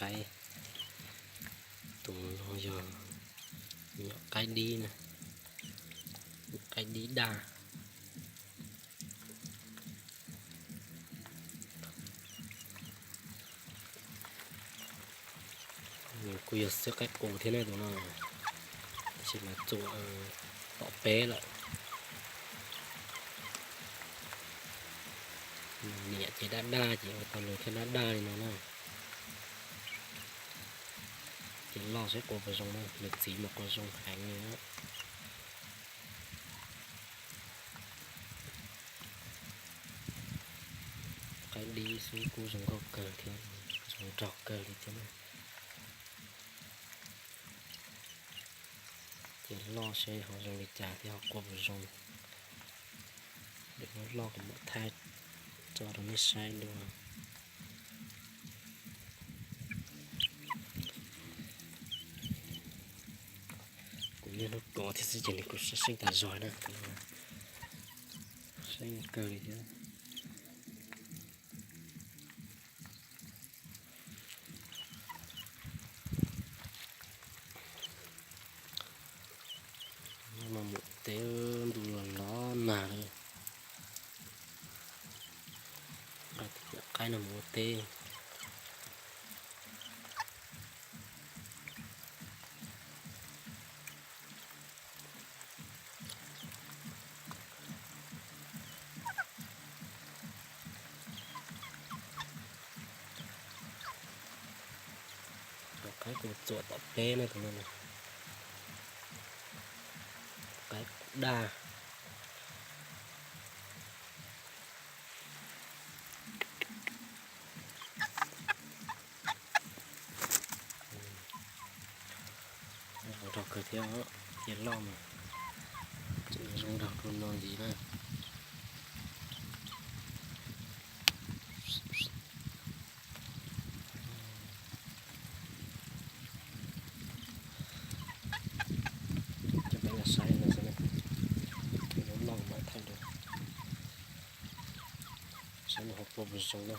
qaib. Tus no yog nyuam qaib dib na, qaib dib daj. Nws kuj yog xwb qaib qus thiab ne tus no, tab sis mas txuam tom peb lawm. Niam ces daj daj ces ua tau nws thiaj daj daj li no na. Ces loj saib qua puas zoo na, nws txiv mas qua zoo heev li. Qaib dib xwb kuj zoo nkauj kawg thiab, zoo nraug kawg li thiab. Ces loj seb ho zoo li cas thiab ho qua puas zoo. Lwm hnub loj kuv mam thaij tso rau nej saib dua. Kuv niaj hnub tuav thiab xwb ces nws kuj seej tas zog na. Seej kawg li thiab. Mus ua teb ntuj los los nag li. Qaib no mus ua teb. Tus qaib kuj txuam tom peb na tus no. Qaib daj. Nraug kawg thiab, cia loj mas tseem zoo nraug dua no ntxiv na. Coj peb los saib no xwb, lub loj mas thaij dua, saib nws ho qua puas zoo na.